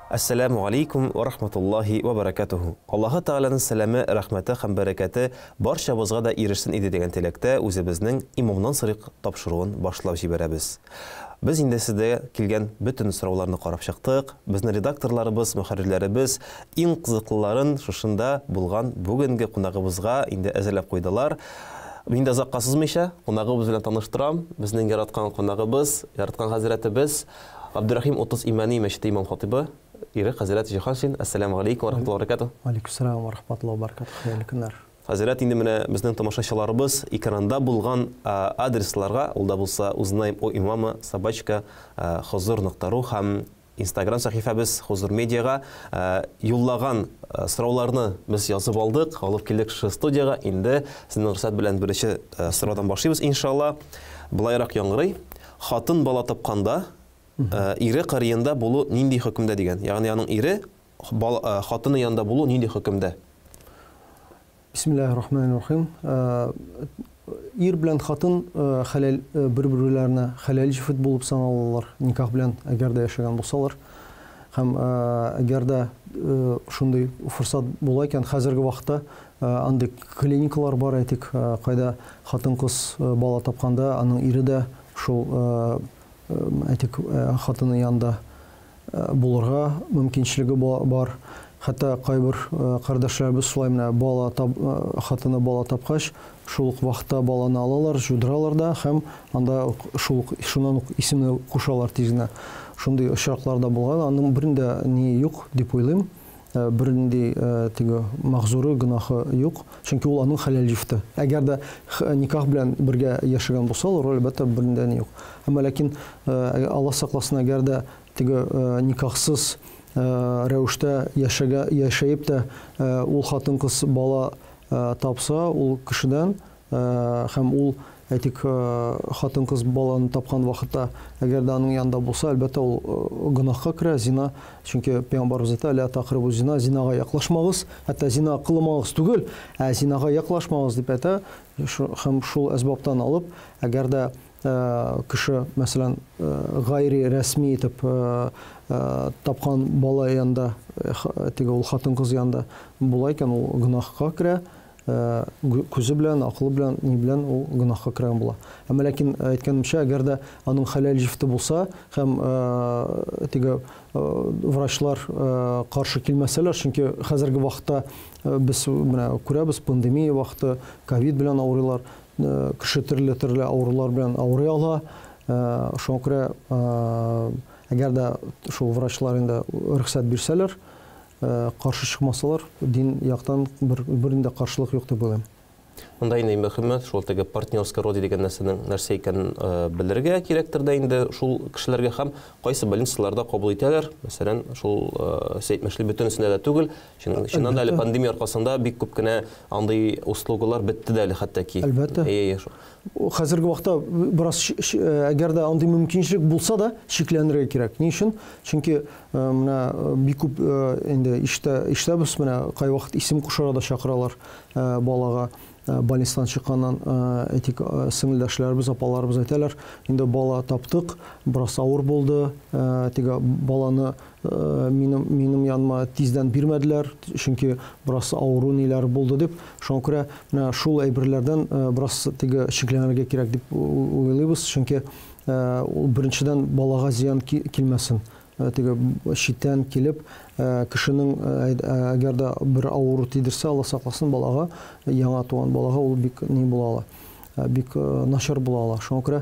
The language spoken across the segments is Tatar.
Әссәләмү алейкум вә рахматуллаһи вә бәрәкәтүһү. Аллаһы Тәгаләнең сәламе, рәхмәте һәм бәрәкәте барчабызга да ирешсен иде дигән теләктә үзебезнең Имамнан сорыйк тапшыруын башлап җибәрәбез. Без инде сездә килгән бөтен сорауларны карап чыктык. Безнең редакторларыбыз, мөхәррирләребез иң кызыклыларын шушында булган бүгенге кунагыбызга инде әзерләп куйдылар. Мин дә озакка сузмыйча, кунагыбыз белән таныштырам. Безнең яраткан кунагыбыз, яраткан хәзрәтебез, Габдерәхим 30 Имәни мәчете имам-хатыйбы Ирек хәзрәт Җиһаншин. Әссәләмү галәйкүм вә рахматуллаһи вә бәрәкәтүһ. Вәгаләйкүм сәлам вә рахматуллаһи вә бәрәкәтүһ. Хәерле көннәр. Хәзрәт, инде менә безнең тамашачыларыбыз экранда булган адресларга, ул да булса узнаем о имама собачка хозур нокта ру һәм Инстаграм сәхифәбез Хозур Медиага юллаган сорауларны без язып алдык, алып килдек шушы студиягә. Инде сезнең рөхсәт белән беренче сораудан башлыйбыз, иншалла. Былайрак яңгырый. Хатын бала тапканда, ире кырыенда булу нинди хөкемдә дигән. Ягъни аның ире хатыны янында булу нинди хөкемдә? Бисмиллаһир рахманир рахим. Ир белән хатын хәләл бер-берләренә хәләл җефет булып саналалар, никах белән әгәр дә яшәгән булсалар. Һәм әгәр дә шундый форсат була икән, хәзерге вакытта андый клиникалар бар, әйтик, кайда хатын-кыз бала тапканда, аның ире дә шул, әйтик, хатыны янында булырга мөмкинчелеге бар. Хәтта кайбер кардәшләребез шулай менә бала тап, хатыны бала тапкач, шул ук вакытта баланы алалар, җудыралар да һәм анда ук шул ук шуннан ук исемне кушалар тиз генә. Шундый очраклар да булган. Аның бернинди дә ние юк дип уйлыйм. Бернинди теге мәгъзуры, гөнаһы юк. Чөнки ул аның хәләл җефете. Әгәр дә никах белән бергә яшәгән булсалар, ул әлбәттә бернинди дә ни юк. Әмма ләкин Алла сакласын, әгәр дә теге никахсыз рәвештә яшәгә яшәеп тә ул хатын-кыз бала тапса, ул кешедән һәм ул, әйтик, хатын-кыз баланы тапкан вакытта, әгәр дә аның янында булса, әлбәттә, ул гөнаһка керә, зина, чөнки пәйгамбәребез әйтә, ля тақрабу зина, зинага яклашмагыз, хәтта зина кылмагыз түгел, ә зинага яклашмагыз дип әйтә. Һәм шул әсбаптан алып, әгәр дә кеше, мәсәлән, гайри рәсми итеп тапкан бала янында, теге ул хатын-кыз янында була икән, ул гөнаһка керә, күзе белән, акылы белән, ни белән ул гөнаһка кергән була. Әмма ләкин әйткәнемчә, әгәр дә аның хәләл җефете булса һәм теге врачлар каршы килмәсәләр, чөнки хәзерге вакытта без менә күрәбез, пандемия вакыты, ковид белән авырыйлар, кеше төрле-төрле авырулар белән авырый ала. Шуңа күрә, әгәр дә шул врачлар инде рөхсәт бирсәләр, каршы чыкмасалар, дин яктан бер бернинди каршылык юк дип уйлыйм. Монда инде иң мөһиме шул теге партнерское роди дигән нәрсәнең нәрсә икәнен белергә кирәктер дә инде шул кешеләргә һәм кайсы больницаларда кабул итәләр, мәсәлән, шул сез әйтмешли бөтенесендә дә түгел, чыннан да әле пандемия аркасында бик күп кенә андый услугалар бетте дә әле хәтта ки. Әлбәттә. Әйе, шул. Хәзерге вакытта бераз әгәр дә андый мөмкинчелек булса да, шикләнергә кирәк. Ни өчен? Чөнки менә бик күп инде ишетәбез, менә кайвакыт исем кушарга да чакыралар балага. Больницадан чыкканнан, әйтик, сеңелдәшләребез, апаларыбыз әйтәләр, инде бала таптык, бераз авыр булды, теге баланы минем, минем яныма тиздән бирмәделәр, чөнки бераз авыру ниләр булды дип. Шуңа күрә менә шул әйберләрдән бераз теге шикләнергә кирәк дип уйлыйбыз, чөнки ул беренчедән балага зыян килмәсен. Теге читтән килеп, кешенең әгәр дә бер авыру тидерсә, Алла сакласын, балага, яңа туган балага ул бик ни була ала, бик начар була ала. Шуңа күрә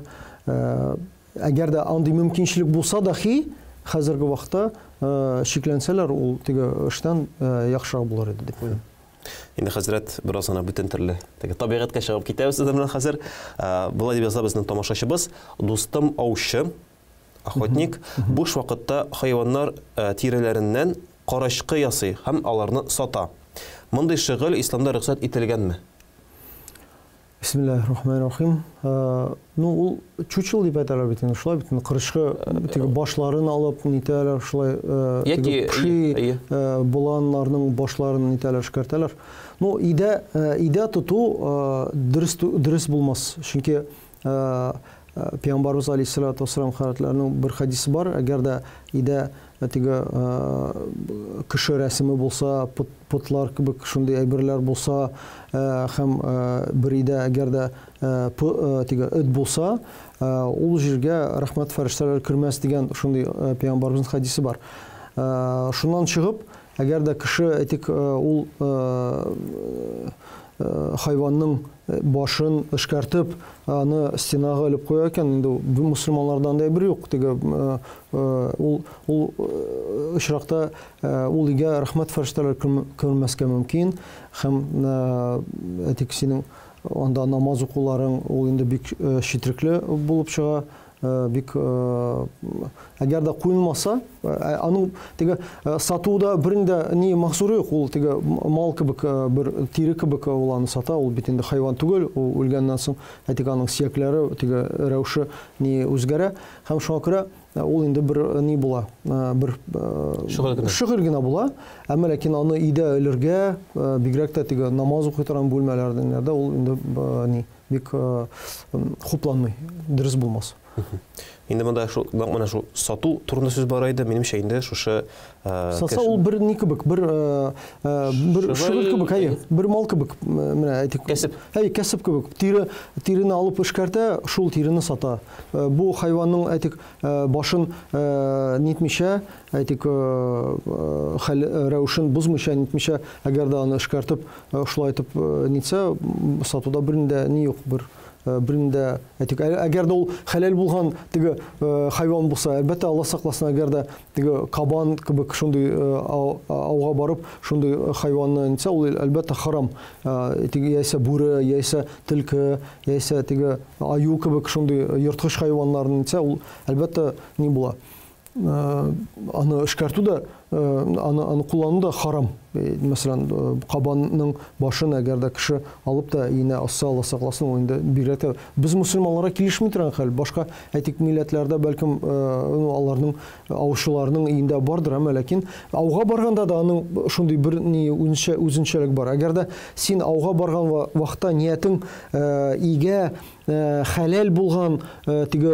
Әгәр дә андый мөмкинчелек булса дахи, хәзерге вакытта шикләнсәләр, ул теге эштән яхшырак булыр иде дип уйлыйм. Инде хәзрәт, бераз гына бүтән төрле теге табигатькә чыгып китәбез сезнең белән хәзер. Болай дип яза безнең тамашачыбыз. Дустым аучы, охотник, буш вакытта хайваннар тиреләреннән карачкы ясый һәм аларны сата. Мондый шөгыль исламда рөхсәт ителгәнме? Бисмиллаһир рахманир рахим. Ну, ул чучел дип әйтәләр бит инде, шулай бит инде, кырышкы теге башларын алып нитәләр, шулай теге пши, боланнарның башларын нитәләр, эшкәртәләр. Ну, өйдә, өйдә тоту дөрес дөрес булмас, чөнки Пәйгамбәрбез алейһиссалату вассалам хәзрәтләренең бер хәдисе бар, әгәр дә өйдә теге кеше рәсеме булса, потлар кебек шундый әйберләр булса, һәм бер өйдә әгәр дә теге эт булса, ул җиргә рәхмәт фәрештәләре кермәс дигән шундый пәйгамбәребезнең хәдисе бар. Шуннан чыгып, әгәр дә кеше, әйтик, ул хайванның башын эшкәртеп, аны стенага элеп куя икән, инде мөселманнарда андый әйбер юк. Теге ул ул очракта ул өйгә рәхмәт фәрештәләре кермәскә мөмкин һәм, әйтик, синең анда намаз укуларың ул инде бик четерекле булып чыга. Бик әгәр дә куелмаса, аның теге сатуда бернинди ни махсуры юк, ул теге мал кебек, бер тире кебек ул аны сата, ул бит инде хайван түгел, ул үлгәннән соң, әйтик, аның сөякләре, теге рәвеше ни үзгәрә, һәм шуңа күрә ул инде бер ни була, бер шөгыль генә була, әмма ләкин аны өйдә элергә, бигрәк тә теге намаз укый торган бүлмәләрдә ул инде ни бик хупланмый, дөрес булмас. Инде монда шул, менә шул сату турында сүз бара иде, минемчә инде шушы сатса ул бер ни кебек, бер бер шөгыль кебек, әйе, бер мал кебек, менә әйтик. Кәсеп. Әйе, кәсеп кебек. Тире, тирене алып эшкәртә, шул тирене сата. Бу хайванның, әйтик, башын нитмичә, әйтик, хәл рәвешен бозмыйча, нитмичә, әгәр дә аны эшкәртеп, шулай итеп нитсә, сатуда бернинди ни юк, бер бернинди, әйтик, әгәр дә ул хәләл булган теге хайван булса, әлбәттә, Алла сакласын, әгәр дә теге кабан кебек шундый ауга барып, шундый хайванны нитсә, ул әлбәттә харам. Теге яисә бүре, яисә төлке, яисә теге аю кебек шундый ерткыч хайваннарны нитсә, ул әлбәттә ни була. Аны эшкәртү дә, аны куллану да харам. Мәсәлән, кабанның башын әгәр дә кеше алып та өенә асса, Алла сакласын, ул инде бигрәк тә без мөселманнарга килешми торган хәл. Башка, әйтик, милләтләрдә бәлкем, аларның аучыларның өендә бардыр, әмма ләкин ауга барганда да аның шундый бер ни үзенчәлек бар. Әгәр дә син ауга барган вакытта ниятең өйгә хәләл булган теге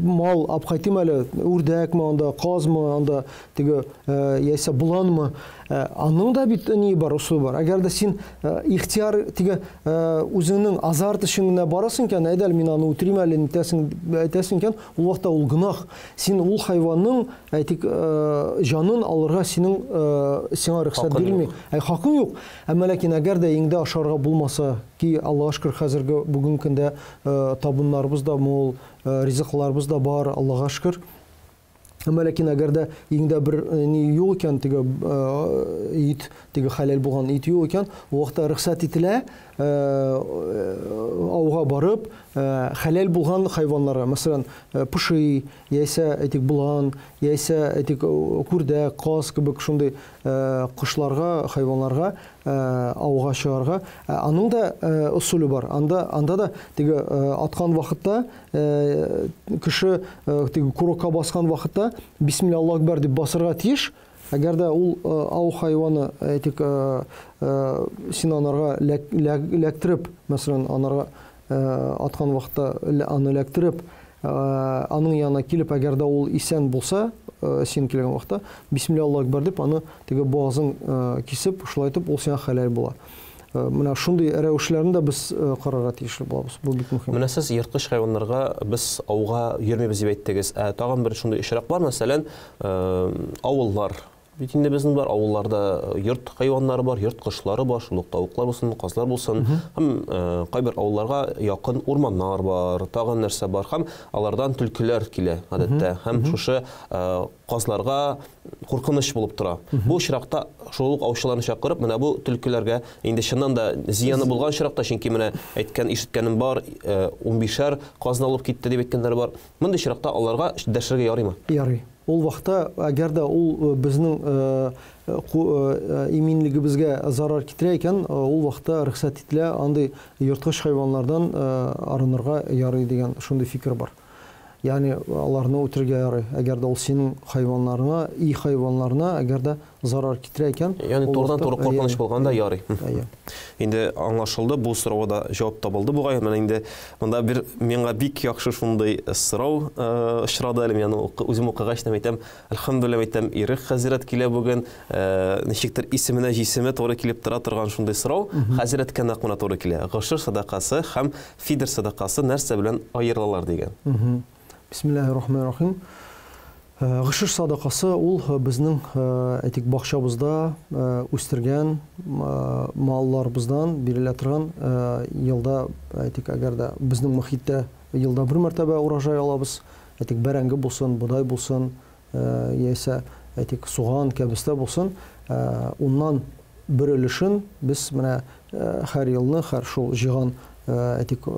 мал алып кайтыйм әле, үрдәкме анда, казмы анда, теге яисә боланмы, аның да бит ни бар, ысулы бар. Әгәр дә син ихтияр теге үзеңнең азарт өчен генә барасың икән, әйдә әле мин аны үтерим әле, нитәсең, әйтәсең икән, ул вакытта ул гөнаһ. Син ул хайванның, әйтик, җанын алырга синең сиңа рөхсәт бирелми. Ә хакың юк. Әмма ләкин әгәр дә өеңдә ашарга булмаса, ки Аллага шөкер, хәзерге бүгенге көндә табыннарыбыз да мул, ризыкларыбыз да бар, Аллага шөкер. Әмма ләкин әгәр дә өеңдә бер ни юк икән, теге ит, теге хәләл булган ит юк икән, ул вакытта рөхсәт ителә ауга барып, хәләл булган хайваннарга, мәсәлән, поши, яисә, әйтик, болан, яисә, әйтик, күрдәк, каз кебек шундый кошларга, хайваннарга ауга чыгарга. Аның да ысулы бар. Анда, анда да теге аткан вакытта кеше теге курокка баскан вакытта бисмилла Аллаһу акбар дип басырга тиеш. Әгәр дә ул ау хайваны, әйтик, син анарга эләктереп, мәсәлән, анарга аткан вакытта аны эләктереп, аның янына килеп, әгәр дә ул исән булса, син килгән вакытта, бисмилла Аллаһу акбар дип, аны теге бугазын кисеп, шулай итеп, ул сиңа хәләл була. Менә шундый рәвешләрне дә без карарга тиешле булабыз. Бу бик мөһим. Менә сез ерткыч хайваннарга без ауга йөрмибез дип әйттегез. Ә тагын бер шундый очрак бар, мәсәлән, авыллар. Бит инде безнең бар авылларда йорт хайваннары бар, йорт кошлары бар, шул ук тавыклар булсын, казлар булсын. Һәм кайбер авылларга якын урманнар бар, тагын нәрсә бар. Һәм алардан төлкеләр килә гадәттә. Һәм шушы казларга куркыныч булып тора. Бу очракта шул ук аучыларны чакырып, менә бу төлкеләргә инде чыннан да зыяны булган очракта, чөнки менә әйткән, ишеткәнем бар, 15-әр казны алып китте дип әйткәннәр бар. Мондый очракта аларга дәшергә ярыймы? Ярый. Ул вакытта, әгәр дә ул безнең иминлегебезгә зарар китерә икән, ул вакытта рөхсәт ителә андый ерткыч хайваннардан арынырга ярый дигән шундый фикер бар. Ягъни аларны үтерергә ярый. Әгәр дә ул синең хайваннарыңа, өй хайваннарына әгәр дә зарар китерә икән, Ягъни ул турыдан вакытта туры әйе, куркыныч булганда ярый. әйе. Инде аңлашылды, бу сорауга да җавап табылды бугай. Менә инде монда бер миңа бик яхшы шундый сорау очрады әле. Мин аны үзем укыгач та әйтәм, әлхәмдүлилләһ, әйтәм, Ирек хәзрәт килә бүген. Ничектер исеменә җисеме туры килеп тора торган шундый сорау хәзрәткә нәкъ менә туры килә. Гошер садакасы һәм фидр садакасы нәрсә белән аерылалар дигән. Бисмиллаһир рахманир рахим. Гошер садакасы ул безнең, әйтик, бакчабызда үстергән малларыбыздан бирелә торган елда, әйтик, әгәр дә безнең мохиттә елда бер мәртәбә урожай алабыз, әйтик, бәрәңге булсын, бодай булсын, яисә, әйтик, суган, кәбестә булсын, уннан бер өлешен без менә һәр елны, һәр шул җыйган, әйтик,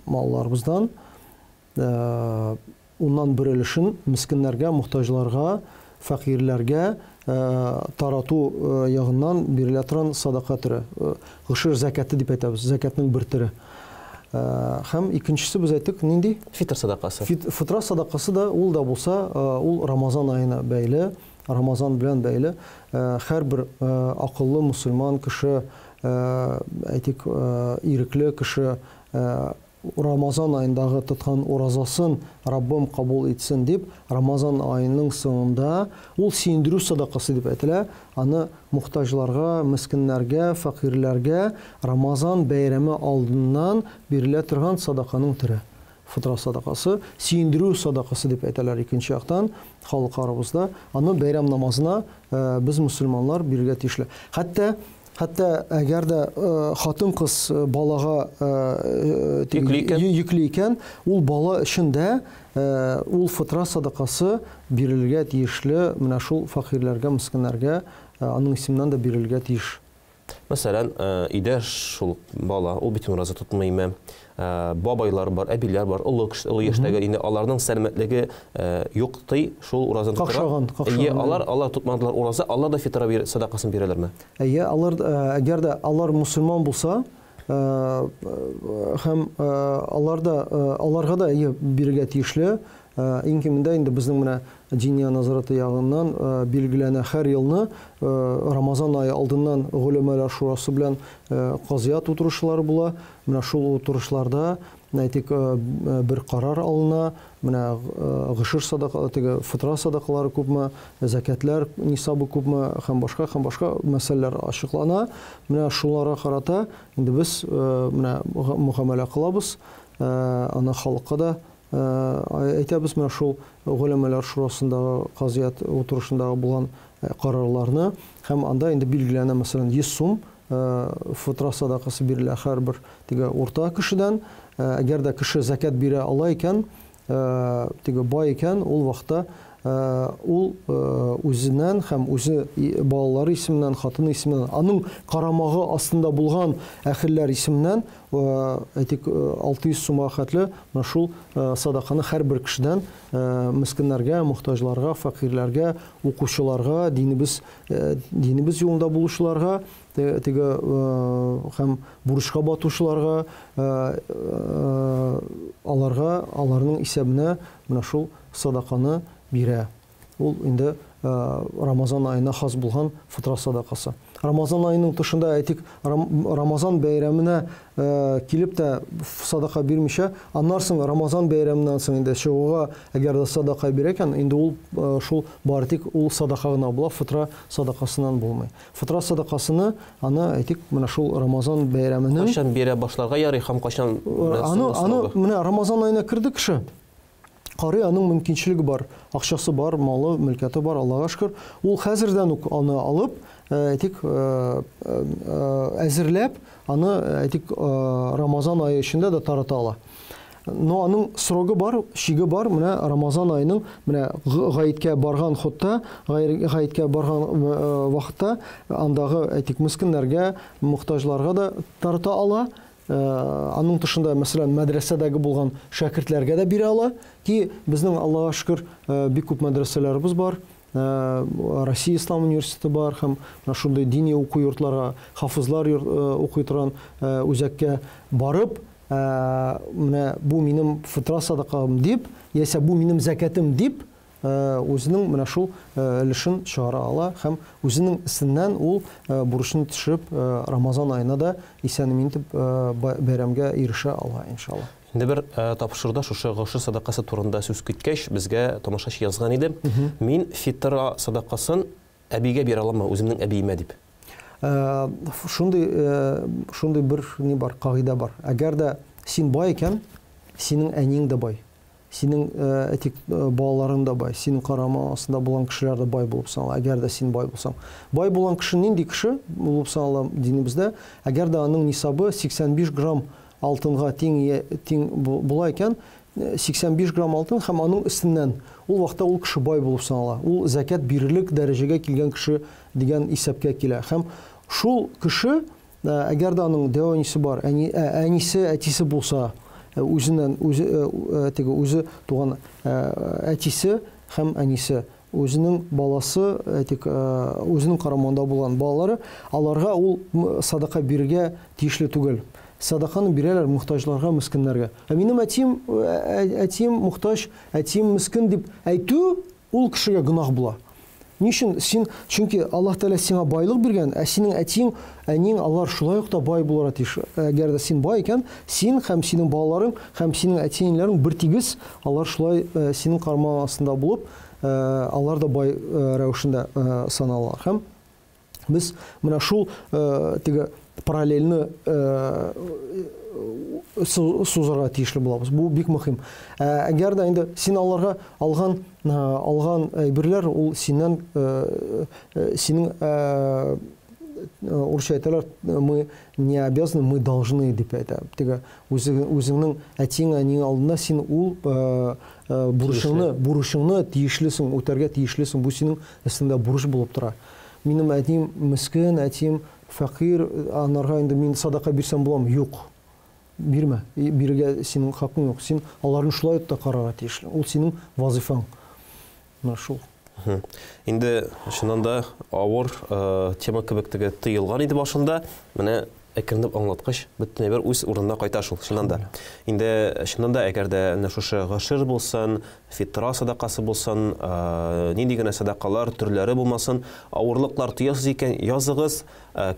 малларыбыздан уннан бер өлешен мескеннәргә, мохтаҗларга, фәкыйрьләргә тарату ягыннан бирелә торган садака төре. Гошер зәкяты дип әйтәбез, зәкятның бер төре. Һәм икенчесе без әйттек, нинди? Фитр садакасы. Фитра садакасы да ул да булса, ул Рамазан аена бәйле, Рамазан белән бәйле. Һәрбер акыллы мусульман кеше, әйтик, ирекле кеше Рамазан аендагы тоткан уразасын Раббым кабул итсен дип, Рамазан аеның соңында ул сөендерү садакасы дип әйтелә, аны мохтаҗларга, мескеннәргә, фәкыйрьләргә Рамазан бәйрәме алдыннан бирелә торган садаканың төре. Фытра садакасы, сөендерү садакасы дип әйтәләр икенче яктан халык арабызда. Аны бәйрәм намазына без мусульманнар бирергә тиешле. Хәтта Хәтта әгәр дә хатын-кыз балага йөкле икән, ул бала өчен дә ул фытра садакасы бирелергә тиешле, менә шул фәкыйрьләргә, мескеннәргә аның исеменнән дә бирелергә тиеш. Мәсәлән, өйдә шул бала, ул бит ураза тотмыймы? Бабайлар бар, әбиләр бар, олы кеше, олы яшьтәге, инде аларның сәламәтлеге юк ди, шул уразаны тотарга. Какшаган, какшаган. Әйе, алар, алар тотмадылар ураза, алар да фитра бир, садакасын бирәләрме? Әйе, алар, әгәр дә алар мусульман булса, һәм алар да, аларга да әйе бирергә тиешле. Иң кимендә инде безнең менә Диния назараты ягыннан билгеләнә һәр елны Рамазан ае алдыннан голәмәләр шурасы белән казыят утырышлары була. Менә шул утырышларда, әйтик, бер карар алына, менә гошер садака, теге фытра садакалары күпме, зәкятләр нисабы күпме һәм башка һәм башка мәсьәләләр ачыклана. Менә шуларга карата инде без менә мөгамәлә кылабыз, аны халыкка да әйтәбез, менә шул голәмәләр шурасындагы казыят утырышындагы булган карарларны, һәм анда инде билгеләнә, мәсәлән, 100 сум фытра садакасы бирелә һәрбер теге урта кешедән. Әгәр дә кеше зәкят бирә ала икән, теге бай икән, ул вакытта ул үзеннән һәм үзе балалары исеменнән, хатыны исеменнән, аның карамагы астында булган әһелләр исеменнән, әйтик, 600 сумга хәтле менә шул садаканы һәрбер кешедән мескеннәргә, мохтаҗларга, фәкыйрьләргә, укучыларга, динебез, динебез юлында булучыларга, теге һәм бурычка батучыларга, аларга, аларның исәбенә менә шул садаканы бирә. Ул инде Рамазан аена хас булган фытра садакасы. Рамазан аеның тышында, әйтик, Рамазан бәйрәменә килеп тә садака бирмичә, аннан соң Рамазан бәйрәменнән соң инде чыгуга әгәр дә садака бирә икән, инде ул шул бары тик ул садака гына була, фытра садакасыннан булмый. Фытра садакасыны аны, әйтик, менә шул Рамазан бәйрәменең Кайчан бирә башларга ярый һәм кайчан Аны, аны менә Рамазан аена керде кеше. Карый, аның мөмкинчелеге бар, акчасы бар, малы, мөлкәте бар, Аллага шөкер. Ул хәзердән үк аны алып, әйтик, әзерләп, аны, әйтик, Рамазан ае эчендә дә тарата ала. Но аның срогы бар, чиге бар, менә Рамазан аеның, менә гаеткә барган ходта, гаеткә барган вакытта андагы, әйтик, мескеннәргә, мохтаҗларга да тарата ала. Аның тышында, мәсәлән, мәдрәсәдәге булган шәкертләргә дә бирә ала. Ки безнең, Аллага шөкер, бик күп мәдрәсәләребез бар. Россия Ислам университеты бар һәм менә шундый дини уку йортларга, хафизлар укый торган үзәккә барып, Менә бу минем фитра садакам дип, яисә бу минем зәкятем дип, үзенең менә шул өлешен чыгара ала һәм үзенең өстеннән ул бурычны төшереп, Рамазан аена да исән-имин итеп бәйрәмгә ирешә ала, иншалла. Инде бер тапшыруда шушы гошер садакасы турында сүз киткәч, безгә тамашачы язган иде. Мин фитра садакасын әбигә бирә аламмы, үземнең әбиемә дип? Шундый, шундый бер ни бар, кагыйдә бар. Әгәр дә син бай икән, синең әниең дә бай. Синең, әйтик, балаларың да бай, синең карамагың астында булган кешеләр дә бай булып санала, әгәр дә син бай булсаң. Бай булган кеше нинди кеше булып санала динебездә? Әгәр дә аның нисабы 85 грамм алтынга тиң, тиң була икән, 85 грамм алтын һәм аның өстеннән, ул вакытта ул кеше бай булып санала. Ул зәкят бирерлек дәрәҗәгә килгән кеше дигән исәпкә килә. Һәм шул кеше Әгәр дә аның дәү әнисе бар, әни, әнисе, әтисе булса, үзеннән үзе теге үзе туган әтисе һәм әнисе, үзенең баласы, әйтик, үзенең карамагында булган балалары, аларга ул садака бирергә тиешле түгел. Садаканы бирәләр мохтаҗларга, мескеннәргә. Ә минем әтием, әтием мохтаҗ, әтием мескен дип әйтү Ул кешегә гөнаһ була. Ни өчен? Син, чөнки Аллаһ Тәгалә сиңа байлык биргән, ә синең әтиең, әниең алар шулай ук та бай булырга тиеш. Әгәр дә син бай икән, син һәм синең балаларың һәм синең әти-әниләрең бертигез, алар шулай синең карамагың астында булып, алар да бай рәвешендә саналалар. Һәм Без менә шул теге параллельне сузарга тиешле булабыз. Бу бик мөһим. Әгәр дә инде син аларга алган алган әйберләр ул синнән синең урысча әйтәләр, мы не обязаны, мы должны дип әйтә. Теге үзеңнең әтиең, әниең алдында син ул бурычыңны, бурычыңны тиешлесең, үтәргә тиешлесең. Бу синең өстеңдә бурыч булып тора. Минем әтием мескен, әтием фәкыйрь, анарга инде мин садака бирсәм буламы? Юк. Бирмә. Бирергә синең хакың юк. Син аларны шулай ук та карарга тиешле. Ул синең вазыйфаң. Менә шул. Инде чыннан да авыр тема кебек теге тоелган иде башында. Менә әкренләп аңлаткач, бөтен әйбер үз урынына кайта шул, чыннан да. Инде чыннан да, әгәр дә менә шушы гашир булсын, фитра садакасы булсын, нинди генә садакалар төрләре булмасын, авырлыклар тоясыз икән, языгыз,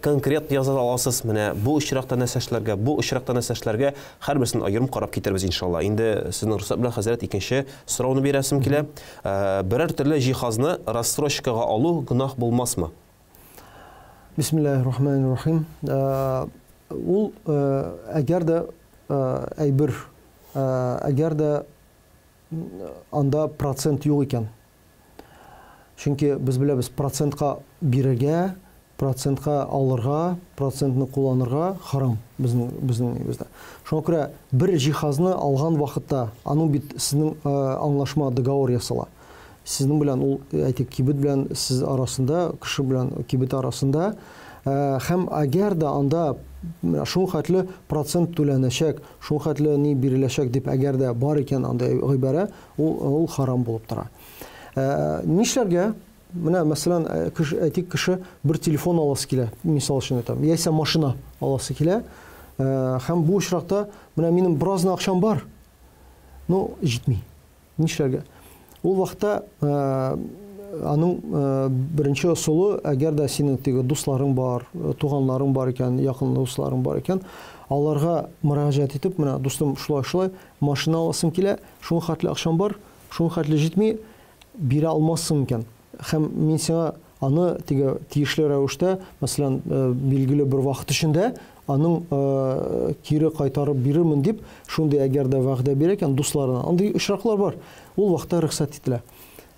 конкрет яза аласыз, менә бу очракта нәрсә эшләргә, бу очракта нәрсә эшләргә, һәрберсен аерым карап китербез, иншалла. Инде сезнең рөхсәт белән, хәзрәт, икенче сорауны бирәсем килә. Берәр төрле җиһазны рассрочкага алу гөнаһ булмасмы? Бисмиллаһир рахманир рахим. Ул әгәр дә әйбер, әгәр дә анда процент юк икән. Чөнки без беләбез, процентка бирергә, процентка алырга, процентны кулланырга харам безнең безнең нигездә. Шуңа күрә бер җиһазны алган вакытта аның бит сезнең аңлашма, договор ясала. Сезнең белән ул, әйтик, кибет белән сез арасында, кеше белән кибет арасында, һәм әгәр дә анда менә шул хәтле процент түләнәчәк, шул хәтле ни биреләчәк дип әгәр дә бар икән анда гыйбарә, ул ул харам булып тора. Нишләргә? Менә, мәсәлән, кеше, әйтик, кеше бер телефон аласы килә, мисал өчен әйтәм, яисә машина аласы килә. Һәм бу очракта менә минем бераз гына акчам бар, но җитми. Нишләргә? Ул вакытта аның беренче ысулы, әгәр дә синең теге дусларың бар, туганнарың бар икән, якын дусларың бар икән, аларга мөрәҗәгать итеп, менә дустым, шулай-шулай, машина аласым килә, шуңа хәтле акчам бар, шуңа хәтле җитми, бирә алмассың икән. Һәм мин сиңа аны теге тиешле рәвештә, мәсәлән, билгеле бер вакыт эчендә аның кире кайтарып бирермен дип, шундый әгәр дә вәгъдә бирә икән дусларына, андый очраклар бар. Ул вакытта рөхсәт ителә.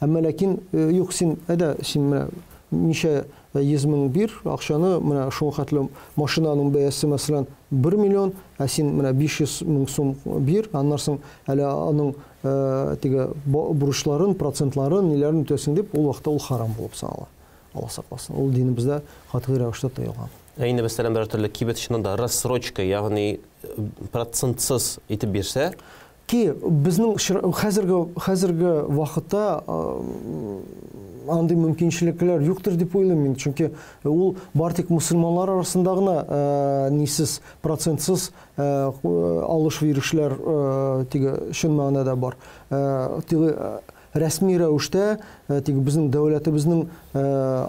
Әмма ләкин, юк, син, әйдә, син менә ничә 100 мең бир акчаны, менә шуңа хәтле машинаның бәясе, мәсәлән, 1 миллион, ә син менә 500 мең сум бир, аннан соң әле аның теге бурычларын, процентларын, ниләрен үтәсең дип, ул вакытта ул харам булып санала. Алла сакласын. Ул динебездә катгый рәвештә тыелган. Ә инде, мәсәлән, берәр төрле кибет чыннан да рассрочка, ягъни процентсыз итеп бирсә? Ки, безнең хәзерге хәзерге вакытта Андый мөмкинчелекләр юктыр дип уйлыйм мин, чөнки ул бар тик мөселманнар арасында гына нисез, процентсыз алыш-бирешләр теге чын мәгънәдә бар. Теге рәсми рәвештә теге безнең дәүләтебезнең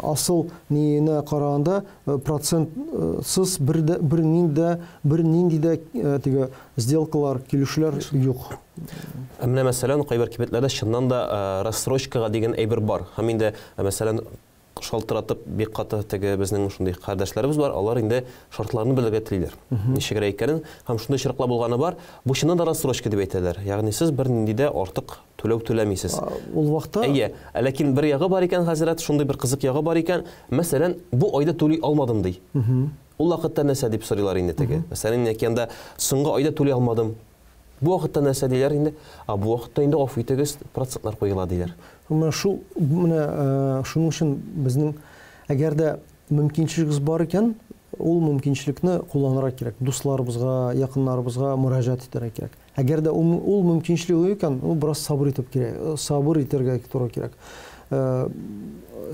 асыл ниенә караганда процентсыз бер дә бернинди дә теге сделкалар, килешүләр юк. Ә менә, мәсәлән, кайбер кибетләрдә чыннан да рассрочкага дигән әйбер бар. Һәм инде, мәсәлән, шалтыратып бик каты теге безнең шундый кардәшләребез бар, алар инде шартларны белергә телиләр. Ничегрәк икәнен. Һәм шундый очраклар булганы бар. Бу чыннан да рассрочка дип әйтәләр. Ягъни сез бернинди дә артык түләү түләмисез. Ул вакытта Әйе, ләкин бер ягы бар икән, хәзрәт, шундый бер кызык ягы бар икән. Мәсәлән, бу айда түли алмадым ди. Ул вакытта нәрсә дип сорыйлар инде теге. Мәсәлән, яки анда соңгы айда түли алмадым. Бу вакытта нәрсә диләр инде? А бу вакытта инде гафу итегез, процентлар куела диләр. Менә шул, менә шуның өчен безнең әгәр дә мөмкинчелегебез бар икән, ул мөмкинчелекне кулланырга кирәк. Дусларыбызга, якыннарыбызга мөрәҗәгать итәргә кирәк. Әгәр дә ул мөмкинчелек юк икән, ул бераз сабыр итеп кирәк, сабыр итәргә туры кирәк.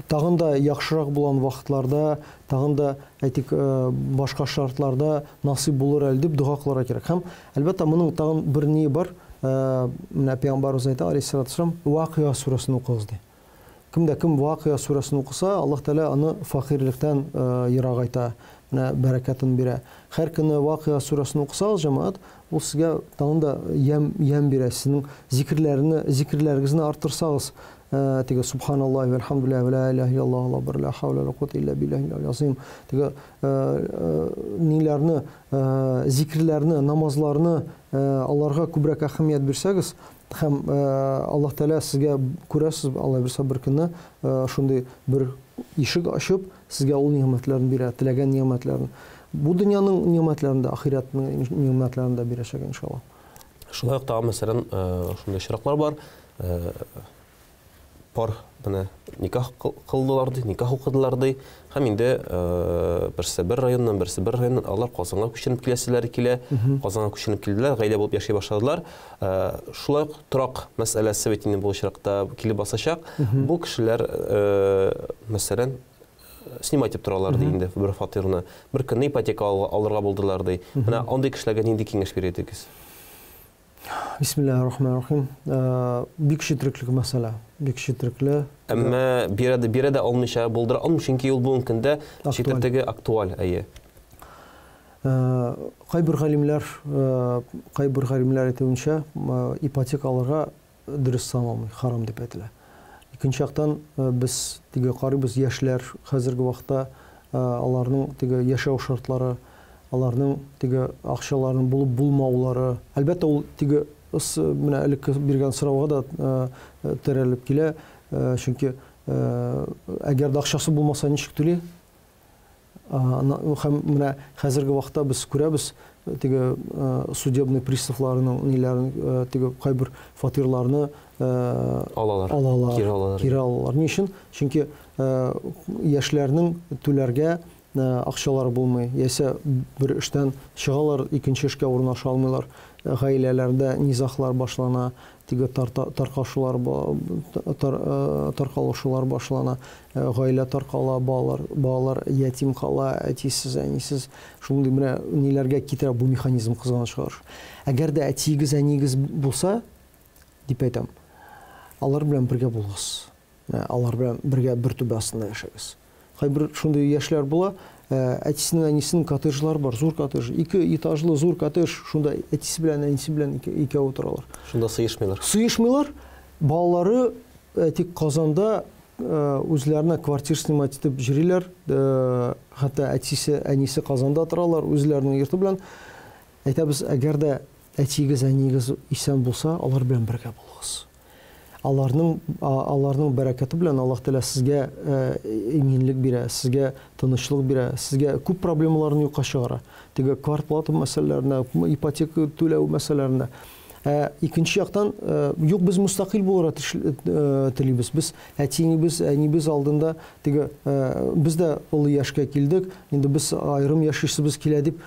Тагын да яхшырак булган вакытларда, тагын да, әйтик, башка шартларда насыйп булыр әле дип дога кылырга кирәк. Һәм, әлбәттә, моның тагын бер ние бар. Менә Пәйгамбәребез әйтә, алейһиссалату вассалам, Вакыйа сүрәсен укыгыз ди. Кем дә кем Вакыйа сүрәсен укыса, Аллаһ Тәгалә аны факирлектән ерагайта, менә бәрәкәтен бирә. Һәр көнне Вакыйа сүрәсен укысагыз, җәмәгать, ул сезгә тагын да ямь, ямь бирә. Сезнең зикерләрне, зикерләрегезне арттырсагыз, теге субханаллаһи вәлхамдулиллаһи ва ла илаһа иллаллаһ, Аллаһу акбар, ла хауля ва ла куата илля биллаһил азим. Теге ниләрне, зикерләрне, намазларны аларга күбрәк әһәмият бирсәгез, һәм Аллаһ Тәгалә сезгә күрәсез, Алла бирсә бер көнне шундый бер ишек ачып, сезгә ул нигъмәтләрне бирә, теләгән нигъмәтләрен. Бу дөньяның нигъмәтләрен дә, ахирәтнең нигъмәтләрен дә бирәчәк иншаллаһ. Шулай ук тагын, мәсәлән, шундый очраклар бар. Пар менә никах кылдылар ди, никах укыдылар ди. Һәм инде берсе бер районнан, берсе бер районнан алар Казанга күченеп киләселәре килә. Казанга күченеп килделәр, гаилә булып яши башладылар. Шулай ук торак мәсьәләсе бит инде бу очракта килеп басачак. Бу кешеләр, мәсәлән, снимать итеп торалар ди инде бер фатирны. Бер көнне ипотека алырга булдылар ди. Менә андый кешеләргә нинди киңәш бирер идегез? Бисмиллаһир рахманир рахим. Бик четерекле мәсьәлә, бик четерекле. Әмма бирә дә, бирә дә алмыйча булдыра алмый, чөнки ул бүгенге көндә четереклеге актуаль, әйе. Кайбер галимнәр, кайбер галимнәр әйтүенчә, ипотека алырга дөрес саналмый, харам дип әйтелә. Икенче яктан, без теге карыйбыз, яшьләр хәзерге вакытта аларның теге яшәү шартлары, аларның теге акчаларының булып булмаулары. Әлбәттә, ул теге менә элекке биргән сорауга да терәлеп килә, чөнки әгәр дә акчасы булмаса, ничек түли? Һәм менә хәзерге вакытта без күрәбез, теге судебный приставларының ниләрен, теге кайбер фатирларны алалар, алалар, кире алалар. Кире алалар. Ни өчен? Чөнки яшьләрнең түләргә акчалары булмый, яисә бер эштән чыгалар, икенче эшкә урнаша алмыйлар, гаиләләрдә низахлар башлана, теге таркашулар, таркалышулар башлана, гаилә таркала, балалар ятим кала, әтисез, әнисез. Шундый менә ниләргә китерә бу механизм, кызганычка каршы. Әгәр дә әтиегез, әниегез булса, дип әйтәм, алар белән бергә булыгыз. Менә алар белән бергә бер түбә астында яшәгез. Кайбер шундый яшьләр була, әтисенең, әнисенең коттеджлары бар, зур коттедж, ике этажлы зур коттедж, шунда әтисе белән, әнисе белән икәү утыралар. Шунда сыешмыйлар. Сыешмыйлар. Балалары, әйтик, Казанда, үзләренә квартир снимать итеп йөриләр, хәтта әтисе, әнисе Казанда торалар, үзләренең йорты белән. Әйтәбез, әгәр дә әтиегез, әниегез исән булса, алар белән бергә булыгыз. Аларның бәрәкәте белән Аллаһ Тәгалә сезгә иминлек бирә, сезгә тынычлык бирә, сезгә күп проблемаларны юкка чыгара. Теге квартплата мәсьәләләренә, ипотека түләү мәсьәләләренә. Икенче яктан, юк, без мөстәкыйль булырга телибез. Без әтиебез, әнибез алдында теге, без дә олы яшькә килдек, инде без аерым яшисебез килә дип,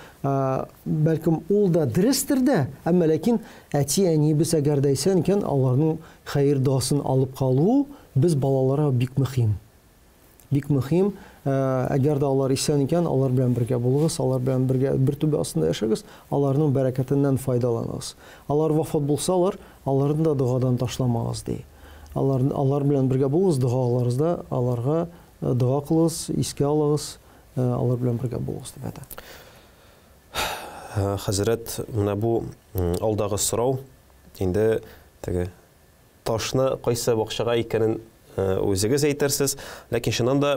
бәлкем ул да дөрестер дә, әмма ләкин әти-әниебез әгәр дә исән икән, аларның хәер догасын алып калу Без балаларга бик мөһим. Бик мөһим, әгәр дә алар исән икән, алар белән бергә булыгыз, алар белән бергә бер түбә астында яшәгез, аларның бәрәкәтеннән файдаланыгыз. Алар вафат булсалар, аларны да догадан ташламагыз, ди. Алар, алар белән бергә булыгыз, догаларыгызда аларга дога кылыгыз, искә алыгыз, алар белән бергә булыгыз, дип әйтә. Хәзрәт, менә бу алдагы сорау инде теге ташны кайсы бакчага икәнен үзегез әйтерсез. Ләкин чыннан да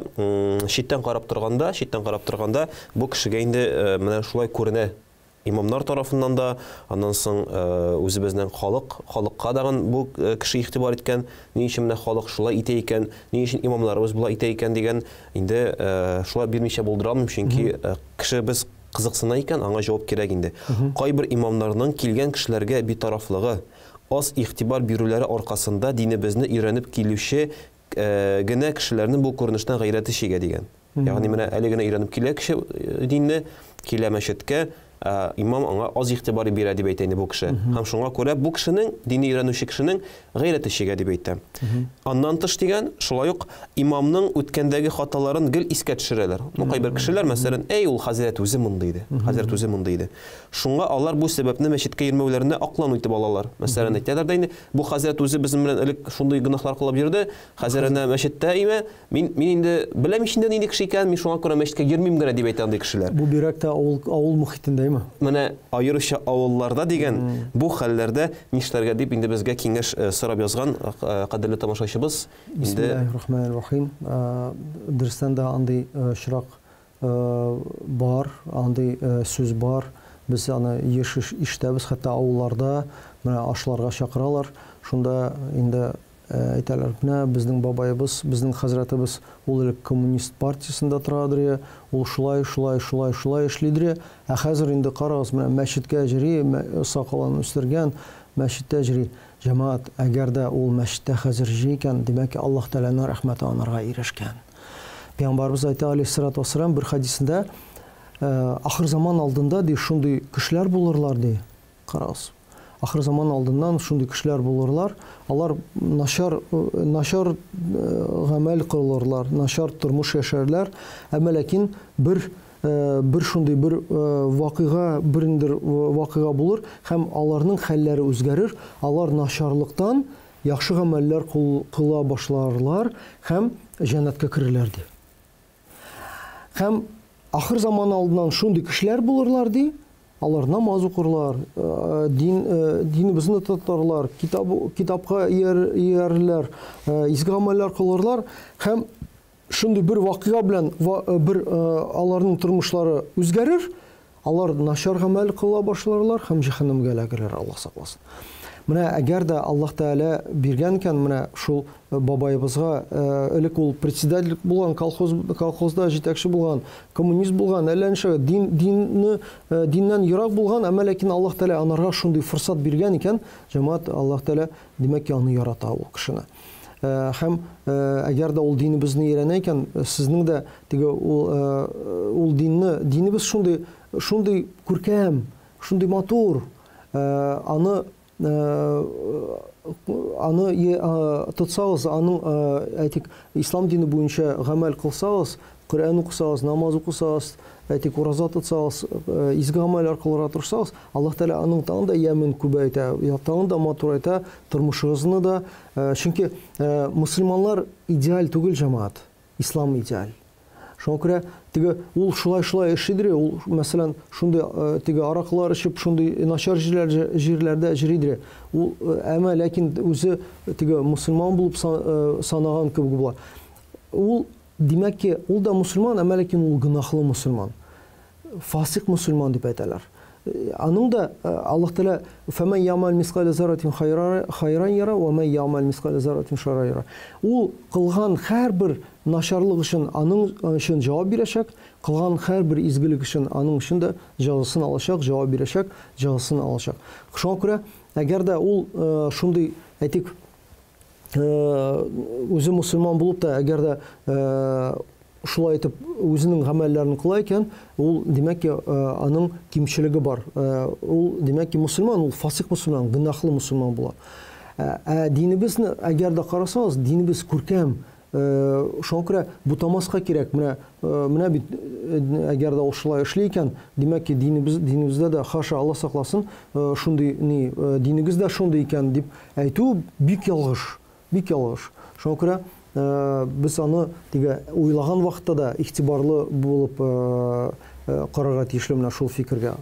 читтән карап торганда, читтән карап торганда бу кешегә инде менә шулай күренә. Имамнар тарафыннан да, аннан соң үзебезнең халык, халыкка дагын бу кеше игътибар иткән, ни өчен менә халык шулай итә икән, ни өчен имамнарыбыз болай итә икән дигән, инде шулай бирмичә булдыра алмыйм, чөнки кеше без кызыксына икән, аңа җавап кирәк инде. Кайбер имамнарның килгән кешеләргә битарафлыгы, аз игътибар бирүләре аркасында динебезне өйрәнеп килүче генә кешеләрнең бу күренештән гайрәте чигә дигән. Ягъни менә әле генә өйрәнеп килә кеше динне, килә мәчеткә, имам аңа аз игътибар бирә дип әйтә инде бу кеше. Һәм шуңа күрә бу кешенең, динне өйрәнүче кешенең гайрәте чигә дип әйтә. Аннан тыш дигән, шулай ук имамның үткәндәге хаталарын гел искә төшерәләр. Ну, кайбер кешеләр, мәсәлән, әй, ул хәзрәт үзе мондый иде, хәзрәт үзе мондый иде. Шуңа алар бу сәбәпне мәчеткә йөрмәүләренә аклану итеп алалар. Мәсәлән, әйтәләр дә инде, бу хәзрәт үзе безнең белән элек шундый гөнаһлар кылып йөрде, хәзер әнә мәчеттә име, мин, мин инде беләм ич инде нинди кеше икәнен, мин шуңа күрә мәчеткә йөрмим генә, дип әйтә андый кешеләр. Бу бигрәк тә авыл, авыл мохитендә име? Менә аеруча авылларда дигән бу хәлләрдә нишләргә дип инде безгә киңәш сорап язган кадерле тамашачыбыз инде. Бисмиллаһир-рахманир-рахим. Дөрестән дә андый очрак Бар, андый сүз бар. Без аны еш ишетәбез, хәтта авылларда менә ашларга чакыралар. Шунда инде әйтәләр, менә безнең бабаебыз, безнең хәзрәтебез, ул элек коммунист партиясендә торадыр, ул шулай, шулай, шулай, шулай эшлидер. Ә хәзер инде карагыз, менә мәчеткә җөри, сакалын үстергән, мәчеттә җөри. Җәмәгать, әгәр дә ул мәчеттә хәзер җөри икән, димәк, Аллаһ Тәгаләнең рәхмәте анарга ирешкән. Пәйгамбәребез әйтә, алейһиссалату вассалам, бер хәдисендә, ахыр заман алдында, ди, шундый кешеләр булырлар, ди. Карагыз. Ахыр заман алдыннан шундый кешеләр булырлар, алар начар, начар гамәл кылырлар, начар тормыш яшәрләр, әмма ләкин бер бер шундый бер вакыйга, берндер вакыйга булыр һәм аларның хәлләре үзгәрер, алар начарлыктан Яхшы гамәлләр кыла башларлар һәм җәннәткә керерләр, ди. Һәм ахыр заман алдыннан шундый кешеләр булырлар, ди, алар намаз укырлар, дин, динебезне тотарлар, китап, китапка иярерләр, изге гамәлләр кылырлар һәм шундый бер вакыйга белән бер аларның тормышлары үзгәрер, алар начар гамәл кыла башларлар һәм җәһәннәмгә эләгерләр, Аллаһ сакласын. Менә әгәр дә Аллаһ Тәгалә биргән икән, менә шул бабаебызга, элек ул председатель булган, колхоз, колхозда җитәкче булган, коммунист булган, әллә ничә, дин, динне, диннән ерак булган, әмма ләкин Аллаһ Тәгалә анарга шундый форсат биргән икән, җәмәгать, Аллаһ Тәгалә, димәк ки, аны ярата ул кешене. Һәм әгәр дә ул динебезне өйрәнә икән, сезнең дә теге ул ул динне, динебез шундый, шундый күркәм, шундый матур, аны аны тотсагыз, аның, әйтик, ислам дине буенча гамәл кылсагыз, Коръән укысагыз, намаз укысагыз, әйтик, ураза тотсагыз, изге гамәлләр кылырга тырышсагыз, Аллаһ Тәгалә аның тагын да ямен күбәйтә, тагын да матурайта тормышыгызны да. Чөнки мөселманнар идеаль түгел, җәмәгать, ислам идеаль. Шуңа күрә теге ул шулай-шулай эшлидер, ул, мәсәлән, шундый теге аракылар эчеп, шундый начар җирләр җирләрдә җөридер. Ул әмма ләкин үзе теге мөселман булып санаган кебек була. Ул Димәк ки, ул да мөселман, әмма ләкин ул гөнаһлы мөселман. Фасыйк мөселман дип әйтәләр. Аның да Аллаһ Тәгалә фәмән ямал мискалә зарратин хайран яра ва мән ямал мискалә зарратин шарра яра. Ул кылган һәрбер начарлык өчен аның өчен җавап бирәчәк, кылган һәрбер изгелек өчен аның өчен дә җәзасын алачак, җавап бирәчәк, җәзасын алачак. Шуңа күрә, әгәр дә ул шундый, әйтик, үзе мөселман булып та, әгәр дә шулай итеп үзенең гамәлләрен кыла икән, ул, димәк ки, аның кимчелеге бар. Ул, димәк ки, мөселман, ул фасыйк мөселман, гөнаһлы мөселман була. Ә динебезне, әгәр дә карасагыз, динебез күркәм, шуңа күрә бутамаска кирәк. Менә, менә бит, әгәр дә ул шулай эшли икән, димәк ки, динебез, динебездә дә, хаша, Алла сакласын, шундый ни, динегез дә шундый икән дип әйтү бик ялгыш, бик ялгыш. Шуңа күрә без аны теге уйлаган вакытта да игътибарлы булып карарга тиешле менә шул фикергә.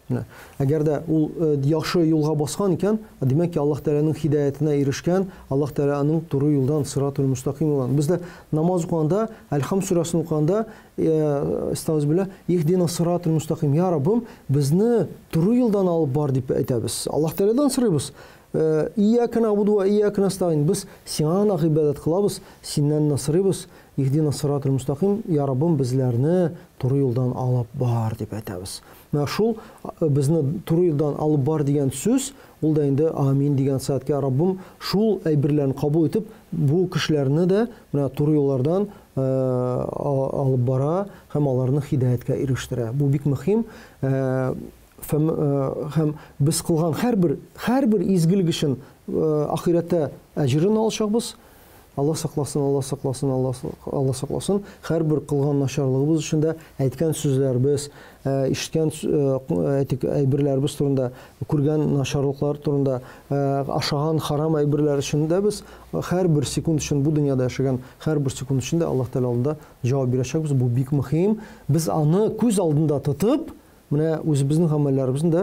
Менә. Әгәр дә ул яхшы юлга баскан икән, димәк ки, Аллаһ Тәгаләнең һидаятенә ирешкән, Аллаһ Тәгалә аның туры юлдан, сиратул мустаким юлдан. Без дә намаз укыганда, Әлхам сүрәсен укыганда, әстәгъфирулла, иһдина сиратул мустаким, я Раббым, безне туры юлдан алып бар дип әйтәбез. Аллаһ Тәгаләдән сорыйбыз. Ияка набуду ва ияка настаин. Без сиңа гына гыйбадәт кылабыз, синнән генә сорыйбыз. Иһдина сиратул мустаким, я Раббым, безләрне туры юлдан алып бар дип әйтәбез. Менә шул безне туры юлдан алып бар дигән сүз, ул да инде амин дигән сәгатькә Раббым шул әйберләрне кабул итеп, бу кешеләрне дә менә туры юллардан алып бара һәм аларны һидаяткә ирештерә. Бу бик мөһим. Һәм без кылган һәрбер, һәрбер изгелек өчен ахирәттә әҗерен алачакбыз. Алла сакласын, Алла сакласын, Алла, Алла сакласын. Һәрбер кылган начарлыгыбыз өчен дә әйткән сүзләребез, ишеткән әйтик, әйберләребез турында, күргән начарлыклар турында, ашаган харам әйберләр өчен дә без һәрбер секунд өчен бу дөньяда яшәгән һәрбер секунд өчен дә Аллаһ Тәгалә алдында җавап бирәчәкбез. Бу бик мөһим. Без аны күз алдында тотып, менә үзебезнең гамәлләребезне дә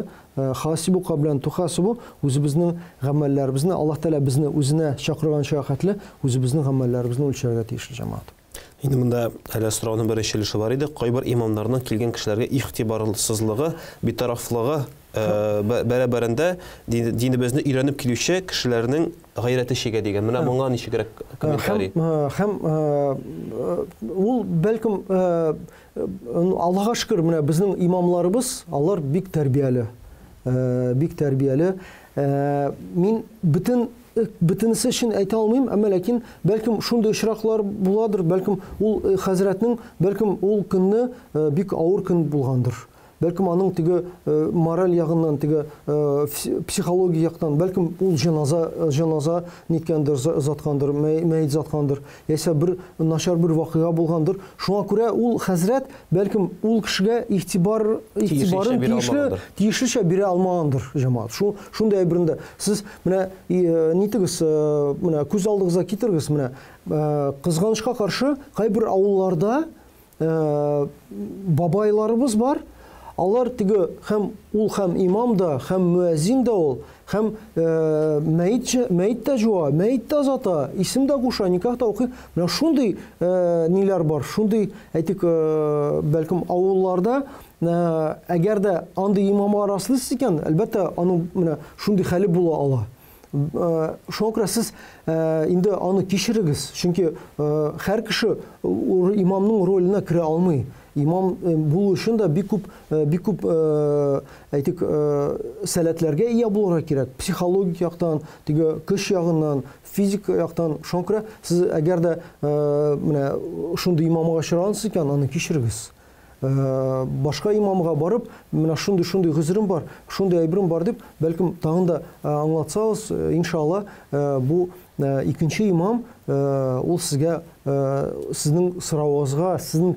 хасибу каблән тухасибу, үзебезнең гамәлләребезне Аллаһ Тәгалә безне үзенә чакырганча хәтле үзебезнең гамәлләребезне үлчәргә тиешле җәмәгать. Инде монда әле сорауның беренче өлеше бар иде. Кайбер имамнарның килгән кешеләргә игътибарсызлыгы, битарафлыгы бәрабәрендә динебезне өйрәнеп килүче кешеләрнең гайрәте чигә дигән. Менә моңа ничегрәк комментарий? Һәм ул бәлкем Аллаһка шөкер, менә безнең имамларыбыз, алар бик тәрбияле. Бик тәрбияле. Мин бөтен бөтенесе өчен әйтә алмыйм, әмма ләкин бәлкем шундый очраклар буладыр, бәлкем ул хәзрәтнең, бәлкем ул көнне бик авыр көн булгандыр. Бәлкем аның теге мораль ягыннан, теге психологик яктан, бәлкем ул җеназа, җеназа ниткәндер, заткандыр, мәет заткандыр, яисә бер начар бер вакыйга булгандыр. Шуңа күрә ул хәзрәт, бәлкем ул кешегә игътибар, игътибарын тиешле, тиешлечә бирә алмагандыр, җәмәгать. Шул, шундый әйберне дә сез менә нитегез, менә күз алдыгызга китерегез, менә кызганычка каршы, кайбер авылларда бабайларыбыз бар, алар теге һәм ул һәм имам да, һәм мөәзин дә ул, һәм мәет, мәет тә җуа, мәет тә озата, исем дә куша, никах та укый. Менә шундый ниләр бар, шундый, әйтик, бәлкем авылларда, әгәр дә андый имамга раслыйсыз икән, әлбәттә, аның менә шундый хәле була ала. Шуңа күрә сез инде аны кичерегез, чөнки һәр кеше имамның роленә керә алмый. Имам булу өчен дә бик күп, бик күп, әйтик, сәләтләргә ия булырга кирәк. Психологик яктан, теге көч ягыннан, физик яктан. Шуңа күрә сез әгәр дә менә шундый имамга очрагансыз икән, аны кичерегез. Башка имамга барып, менә шундый-шундый гозерем бар, шундый әйберем бар дип, бәлкем тагын да аңлатсагыз, иншалла, бу икенче имам ул сезгә сезнең соравыгызга, сезнең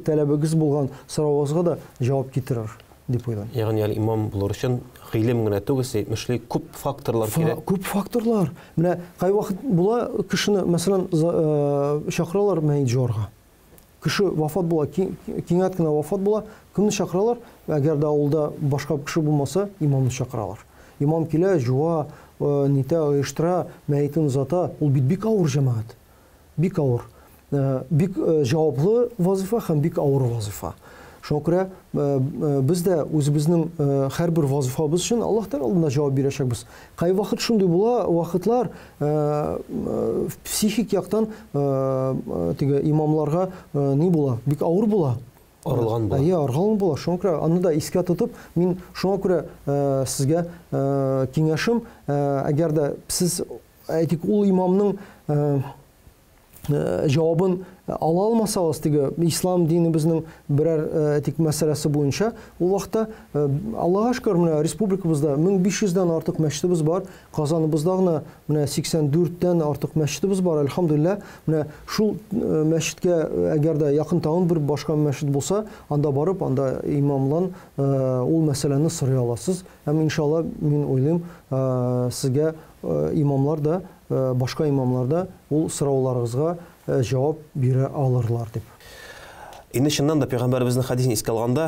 таләбегез булган соравыгызга да җавап китерер дип уйлыйм. Ягъни әле имам булыр өчен гыйлем генә түгел, сез әйтмешли, күп факторлар кирәк. Күп факторлар. Менә кайвакыт була кешене, мәсәлән, чакыралар мәет җуарга. Кеше вафат була, кинәт кенә вафат була, кемне чакыралар? Әгәр дә авылда башка кеше булмаса, имамны чакыралар. Имам килә, җуа, нитә, оештыра, мәетен озата. Ул бит бик авыр җәмәгать. Бик авыр. Бик җаваплы вазифа һәм бик авыр вазифа. Шуңа күрә без дә үзебезнең һәрбер вазифабыз өчен Аллаһ Тәгалә алдында җавап бирәчәкбез. Кайвакыт шундый була, вакытлар психик яктан теге имамларга ни була, бик авыр була. Арылган була. Әйе, арылган була. Шуңа күрә аны да искә тотып, мин шуңа күрә сезгә киңәшем, әгәр дә сез, әйтик, ул имамның Җавабын ала алмасагыз, теге ислам динебезнең берәр әйтик мәсьәләсе буенча, ул вакытта, Аллага шөкер, менә республикабызда 1500 дән артык мәчетебез бар, Казаныбызда гына менә 84 тән артык мәчетебез бар, әлхәмдүлилләһ. Менә шул мәчеткә, әгәр дә якын тагын бер башка мәчет булса, анда барып, анда имамнан ул мәсьәләне сорый аласыз. Һәм иншалла, мин уйлыйм, сезгә имамлар да, башка имамлар да ул сорауларыгызга җавап бирә алырлар дип. Инде чыннан да пәйгамбәребезнең хәдисен искә алганда,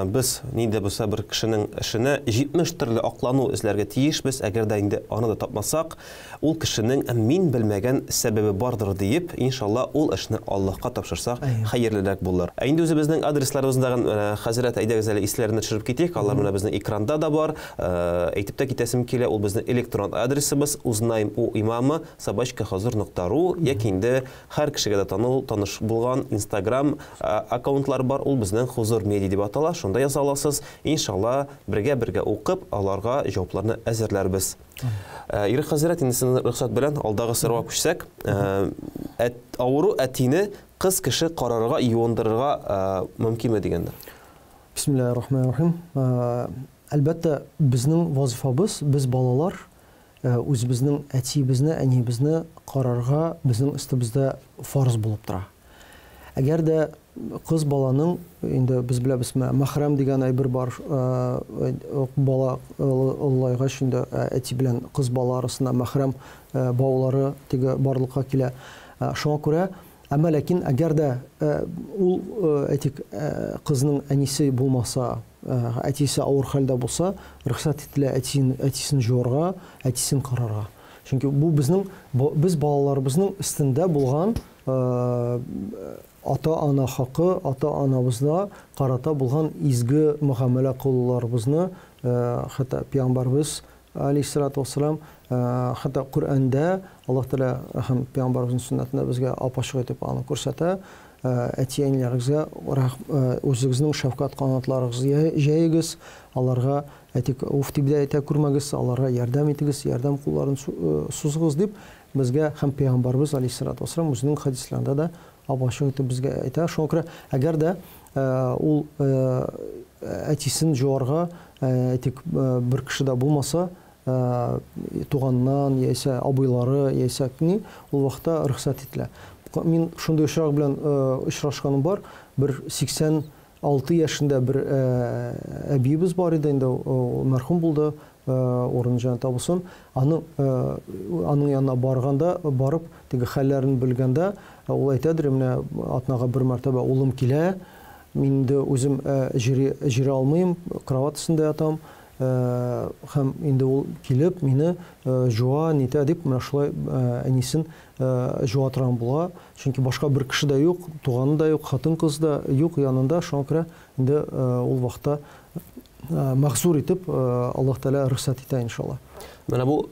без нинди дә булса бер кешенең эшенә 70 төрле аклану эзләргә тиешбез, әгәр дә инде аны да тапмасак, ул кешенең мин белмәгән сәбәбе бардыр диеп, иншалла, ул эшне Аллаһка тапшырсак, хәерлерәк булыр. Ә инде үзебезнең адресларыбызны тагын, хәзрәт, әйдәгез әле исләренә төшереп китик, алар менә безнең экранда да бар. Әйтеп тә китәсем килә, ул безнең электрон адресыбыз узнаем у имама собачка хозур нокта ру, яки инде һәр кешегә дә тану, таныш булган Инстаграм аккаунтлар бар, ул безнең Хозур Медиа дип атала, шунда яза аласыз. Иншалла, бергә-бергә укып, аларга җавапларны әзерләрбез. Ирек хәзрәт, инде сезнең рөхсәт белән алдагы сорауга күчсәк, авыру әтине кыз кеше карарга, юындырырга мөмкинме дигәндә? Бисмиллаһир рахманир рахим. Әлбәттә, безнең вазифабыз, без балалар, үзебезнең әтиебезне, әниебезне карарга безнең өстебездә фарыз булып тора. Әгәр дә кыз баланың, инде без беләбез, мәхрәм дигән әйбер бар, бала олылайгач инде әти белән кыз бала арасында мәхрәм баулары теге барлыкка килә. Шуңа күрә, әмма ләкин әгәр дә ул, әйтик, кызның әнисе булмаса, әтисе авыр хәлдә булса, рөхсәт ителә әтисен, әтисен җуарга, әтисен карарга. Чөнки бу безнең, без балаларыбызның өстендә булган ата-ана хакы, ата-анабызга карата булган изге мөгамәлә кылуларыбызны, хәтта пәйгамбәрбез алейһиссалату вассалам, хәтта Коръәндә Аллаһ Тәгалә һәм пәйгамбәребезнең сөннәтендә безгә ап-ачык итеп аны күрсәтә. Әти-әниләрегезгә үзегезнең шәфкать канатларыгызны җәегез, аларга, әйтик, уф дип дә әйтә күрмәгез, аларга ярдәм итегез, ярдәм кулларын сузыгыз дип безгә һәм пәйгамбәребез алейһиссалату вассалам үзенең хәдисләрендә дә ап-ачык итеп безгә әйтә. Шуңа күрә, әгәр дә ул әтисен җуарга, әйтик, бер кеше дә булмаса, туганнан, яисә абыйлары, яисә ни, ул вакытта рөхсәт ителә. Мин шундый очрак белән очрашканым бар. Бер 86 яшендә бер әбиебез бар иде, инде ул мәрхүм булды, урыны җәннәттә булсын. Аның аның янына барганда, барып, теге хәлләрен белгәндә, ул әйтәдер, менә атнага бер мәртәбә улым килә, мин инде үзем җөри алмыйм, кровать өстендә ятам, Һәм инде ул килеп мине җуа, нитә дип, менә шулай әнисен җуа торган була. Чөнки башка бер кеше дә юк, туганы да юк, хатын-кыз да юк янында. Шуңа күрә инде ул вакытта мәгъзур итеп Аллаһ Тәгалә рөхсәт итә, иншалла. Менә бу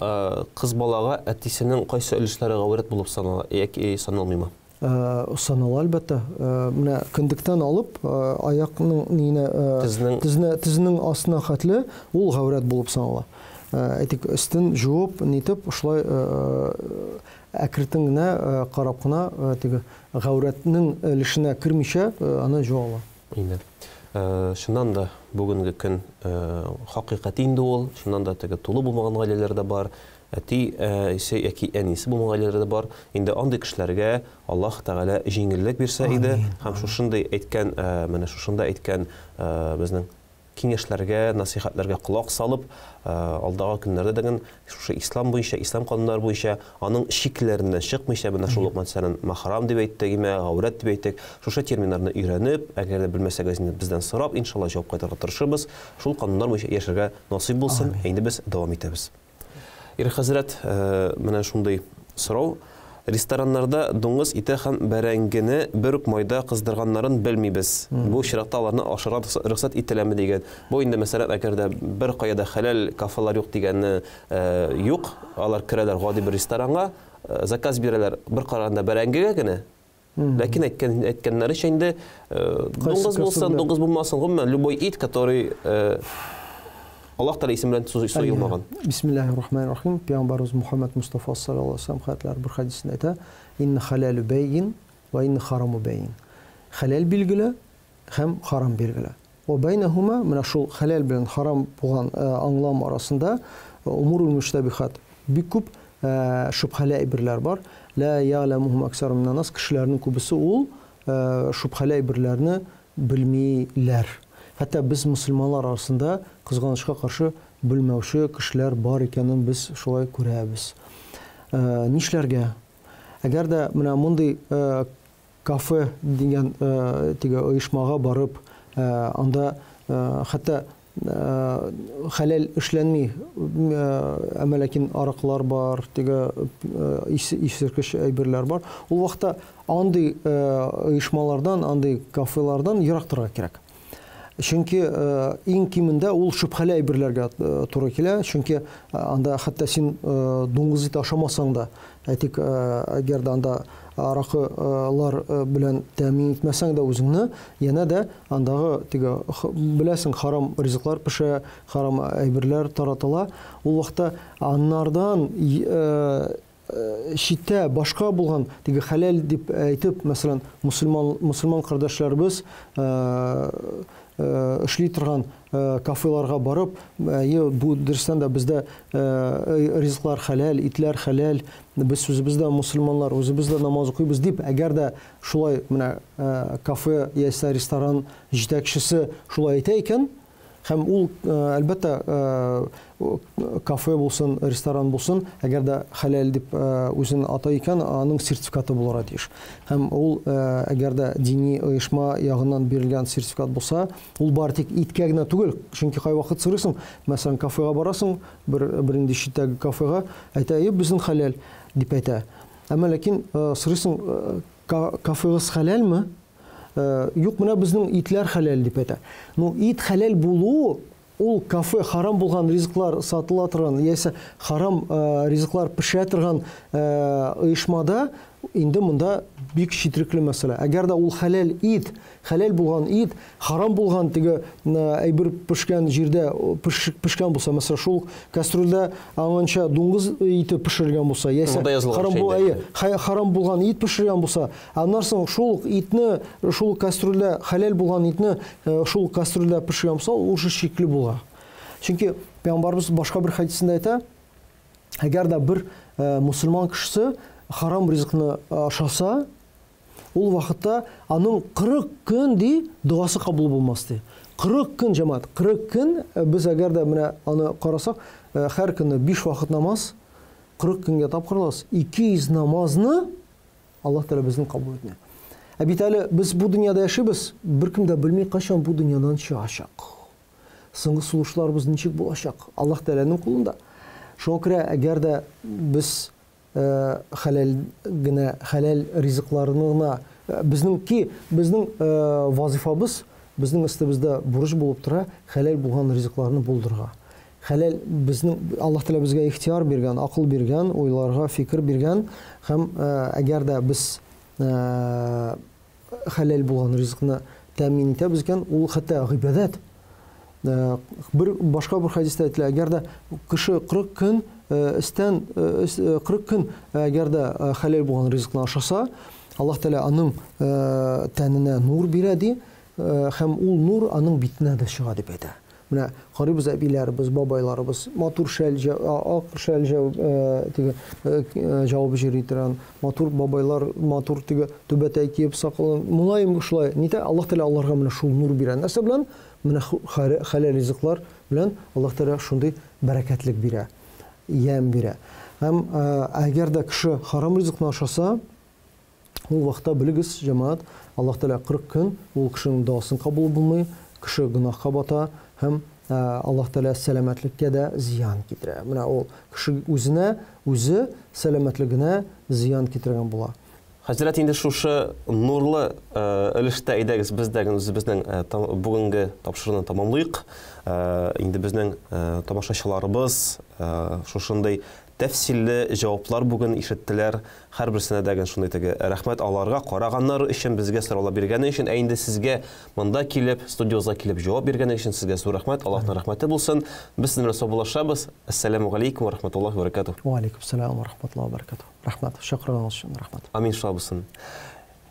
кыз балага әтисенең кайсы өлешләре гаурәт булып санала яки саналмыймы? Санала, әлбәттә. Менә кендектән алып, аякның ниенә, Тезнең тезенә, тезенең астына хәтле ул гаурәт булып санала. Әйтик, өстен жуып, нитеп, шулай әкртен генә карап кына теге гаурәтнең өлешенә кермичә аны жуа ала. Инде. Чыннан да, бүгенге көн хакыйкате инде ул. Чыннан да теге тулы булмаган гаиләләр дә бар. Әти исе яки әнисе булмаган гаиләләр дә бар. Инде андый кешеләргә Аллаһ Тәгалә җиңеллек бирсә иде һәм шушындый әйткән, менә шушында әйткән безнең киңәшләргә, насыйхәтләргә колак салып, алдагы көннәрдә дә шушы ислам буенча, ислам кануннары буенча, аның чикләреннән чыкмыйча, менә шул ук мәсәлән, махрам дип әйттек, име, гаурәт дип әйттек, шушы терминнарны өйрәнеп, әгәр дә белмәсәгез, инде бездән сорап, иншалла, җавап кайтарырга тырышырбыз. Шул кануннар буенча яшәргә насыйп булсын. Инде без дәвам итәбез. Ирек хәзрәт, менә шундый сорау. Рестораннарда дуңгыз ите һәм бәрәңгене бер үк майда кыздырганнарын белмибез. Бу очракта аларны ашарга рөхсәт ителәме дигән. Бу инде, мәсәлән, әгәр дә бер кая да хәләл кафелар юк дигәнне юк. Алар керәләр гади бер ресторанга, заказ бирәләр бер караганда бәрәңгегә генә. Ләкин әйткән, әйткәннәренчә инде, дуңгыз булсын, дуңгыз булмасын, гомумән, любой ит, который Аллаһ Тәгалә исеме белән суелмаган. Бисмиллаһир рахманир рахим. Пәйгамбәребез Мухаммад Мустафа саллаллаһу алейһи вәсәлләм хәзрәтләре бер хәдисендә әйтә: "Инна халалу бәйин ва инна хараму бәйин." Хәләл билгеле һәм харам билгеле. Ва бәйнәһума, менә шул хәләл белән харам булган аңлам арасында умурул муштабихат, бик күп шөбһәле әйберләр бар. Ла я'ламухум аксару минан нас, кешеләрнең күбесе ул шөбһәле әйберләрне белмиләр. Хәтта без мөселманнар арасында, кызганычка каршы, белмәүче кешеләр бар икәнен без шулай күрәбез. Нишләргә? Әгәр дә менә мондый кафе дигән теге оешмага барып, анда хәтта хәләл эшләнми, әмма ләкин аракылар бар, теге исерткеч әйберләр бар. Ул вакытта андый оешмалардан, андый кафелардан ерак торырга кирәк. Чөнки иң кимендә ул шөбһәле әйберләргә туры килә, чөнки анда хәтта син дуңгыз ите ашамасаң да, әйтик, әгәр дә анда аракылар белән тәэмин итмәсәң дә үзеңне, янә дә андагы теге, беләсең, харам ризыклар пешә, харам әйберләр таратыла. Ул вакытта аннардан читтә башка булган теге хәләл дип әйтеп, мәсәлән, мусульман мусульман кардәшләребез эшли торган кафеларга барып, әйе, бу дөрестән дә бездә ризыклар хәләл, итләр хәләл, без үзебез дә мусульманнар, үзебез дә намаз укыйбыз дип, әгәр дә шулай менә кафе яисә ресторан җитәкчесе шулай әйтә икән, Һәм ул, әлбәттә, кафе булсын, ресторан булсын, әгәр дә хәләл дип үзен атый икән, аның сертификаты булырга тиеш. Һәм ул, әгәр дә дини оешма ягыннан бирелгән сертификат булса, ул бары тик иткә генә түгел, чөнки кайвакыт сорыйсың, мәсәлән, кафега барасың, бер бернинди читтәге кафега, әйтә, әйе, безнең хәләл, дип әйтә. Әмма ләкин сорыйсың, кафегыз хәләлме? Юк, менә безнең итләр хәләл дип әйтә. Ну, ит хәләл булу, ул кафе харам булган ризыклар сатыла торган, яисә харам ризыклар пешә торган оешмада инде монда бик четерекле мәсьәлә. Әгәр дә ул хәләл ит, хәләл булган ит, харам булган теге әйбер пешкән җирдә пешкән булса, мәсәлән, шул кастрюльдә аңынча дуңгыз ите пешерелгән булса, яисә харам бу, әйе, харам булган ит пешерелгән булса, аннан соң шул ук итне, шул ук кастрюльдә хәләл булган итне шул ук кастрюльдә пешергән булса, ул уже шикле була. Чөнки пәйгамбәрбез башка бер хәдисендә әйтә, әгәр дә бер мусульман кешесе харам ризыкны ашаса, ул вакытта аның 40 көн ди догасы кабул булмас ди. 40 көн, җәмәгать, 40 көн без әгәр дә менә аны карасак, һәр көнне 5 вакыт намаз, 40 көнгә тапкырлас, 200 намазны Аллаһ Тәгалә безнең кабул итми. Ә бит әле без бу дөньяда яшибез, беркем дә белми кайчан бу дөньядан чыгачак. Соңгы сулышларыбыз ничек булачак? Аллаһ Тәгаләнең кулында. Шуңа күрә әгәр дә без хәләл генә, хәләл ризыкларны гына безнең ки, безнең вазифабыз, безнең өстебездә бурыч булып тора, хәләл булган ризыкларны булдырырга. Хәләл безнең Аллаһ Тәгалә безгә ихтияр биргән, акыл биргән, уйларга фикер биргән һәм әгәр дә без хәләл булган ризыкны тәэмин итәбез икән, ул хәтта гыйбадәт. Бер башка бер хәдистә әйтелә, әгәр дә кеше 40 көн өстән 40 көн әгәр дә хәләл булган ризыкны ашаса, Аллаһ Тәгалә аның тәненә нур бирә ди, һәм ул нур аның битенә дә чыга дип әйтә. Менә карыйбыз әбиләребез, бабайларыбыз, матур шәл, ак шәл теге җавып җөри торган, матур бабайлар, матур теге түбәтәй киеп, сакалын, мулаем шулай. Нитә Аллаһ Тәгалә аларга менә шул нур бирә. Нәрсә белән? Менә хәләл ризыклар белән Аллаһ Тәгалә шундый бәрәкәтлек бирә, ямь бирә. Һәм әгәр дә кеше харам ризыкны ашаса, Ул вакытта белегез, җәмәгать, Аллаһ Тәгалә 40 көн ул кешенең догасын кабул булмый, кеше гөнаһка бата һәм Аллаһ Тәгалә сәламәтлеккә дә зыян китерә. Менә ул кеше үзенә үзе сәламәтлегенә зыян китергән була. Хәзрәт, инде шушы нурлы өлештә әйдәгез без дә үзебезнең бүгенге тапшыруны тамамлыйк. Инде безнең тамашачыларыбыз шушындый Тәфсилле җаваплар бүген ишеттеләр. Һәрберсенә дә ген шундый теге рәхмәт аларга караганнары өчен, безгә сораулар биргәне өчен. Ә инде сезгә монда килеп, студиябызга килеп җавап биргәне өчен сезгә зур рәхмәт. Аллаһның рәхмәте булсын. Без сезнең белән саубуллашабыз. Әссәламү галәйкүм вә рахматуллаһи вә бәрәкәтүһ. Вә алейкум сәлам вә рахматуллаһи вә бәрәкәтүһ. Рәхмәт, чакырганыгыз өчен рәхмәт. Амин, шулай булсын.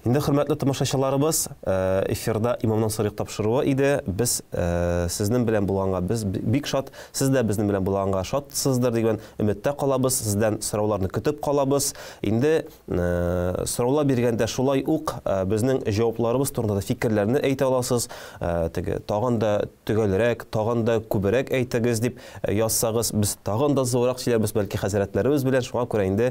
Инде, хөрмәтле тамашачыларыбыз, эфирда Имамнан сорыйк тапшыруы иде. Без сезнең белән булганга без бик шат. Сез дә безнең белән булганга шатсыздыр дигән өметтә калабыз. Сездән сорауларны көтеп калабыз. Инде сораулар биргәндә шулай ук безнең җавапларыбыз турында да фикерләрне әйтә аласыз. Теге тагын да төгәлрәк, тагын да күбрәк әйтегез дип язсагыз, без тагын да зуррак сөйләрбез, бәлки хәзрәтләребез белән. Шуңа күрә инде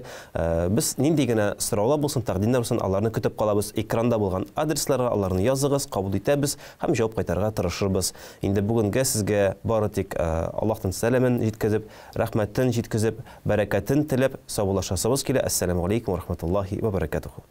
Без нинди генә сораулар булсын, тәкъдимнәр булсын, аларны көтеп калабыз. Экранда булган адресларга аларны языгыз, кабул итәбез һәм җавап кайтарырга тырышырбыз. Инде бүгенгә сезгә бары тик Аллаһның сәламен җиткезеп, рәхмәтен җиткезеп, бәрәкәтен теләп саубуллашасыбыз килә. Әссәламү галәйкүм вә рахматуллаһи вә бәрәкәтүһү.